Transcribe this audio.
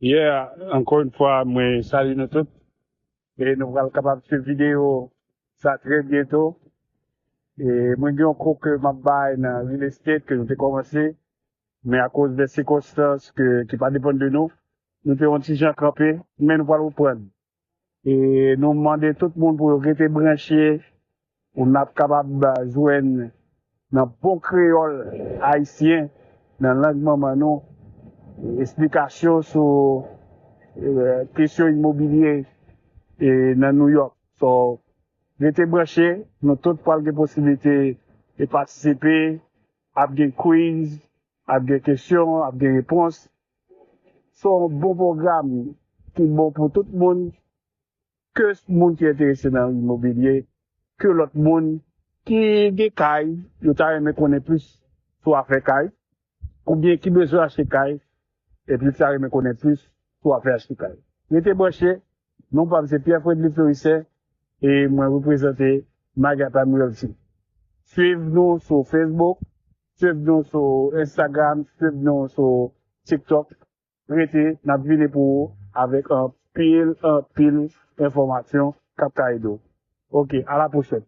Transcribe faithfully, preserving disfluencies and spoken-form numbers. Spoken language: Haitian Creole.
Yeah, ankò yon fwa, mwen salye nou tout. E nou pral kapab swiv videyo sa trè byento. E mwen gen yon kou ke m ap bay nan real estate ke nou te kòmanse, men akoz de sikonstans ke, ki pa depann de nou, nou te yon ti jan kanpe, men nou pral reprann. E nou mande tout moun pou yo rete branche, pou n ap kapab jwenn nan bon kreyòl ayisyen, nan lang manman nou, esplikasyon sou, eh, kesyon imobilye, eh, nan New York. So, rete branche, nou tout pral gen posiblite de patisipe, ap gen quiz, ap gen kesyon, ap gen repons. Se yon bon pwogram ki bon pou tout moun, ke moun ki enterese nan imobilye, ke lòt moun ki gen kay, yo ta renmen konnen plis sou afè kay, oubyen ki bezwen achte kay, epi yo ta renmen konnen plis sou afè achte kay. Rete branche, non pa m se Pierre Fredly Fleurissaint, e mwen reprezante Magatan Realty. Swiv nou sou Facebook, swiv nou sou Instagram, swiv nou sou TikTok. Rete, n ap vini pou ou avèk anpil, anpil enfòmasyon k ap ka ede w. Ok, a la pwochèn.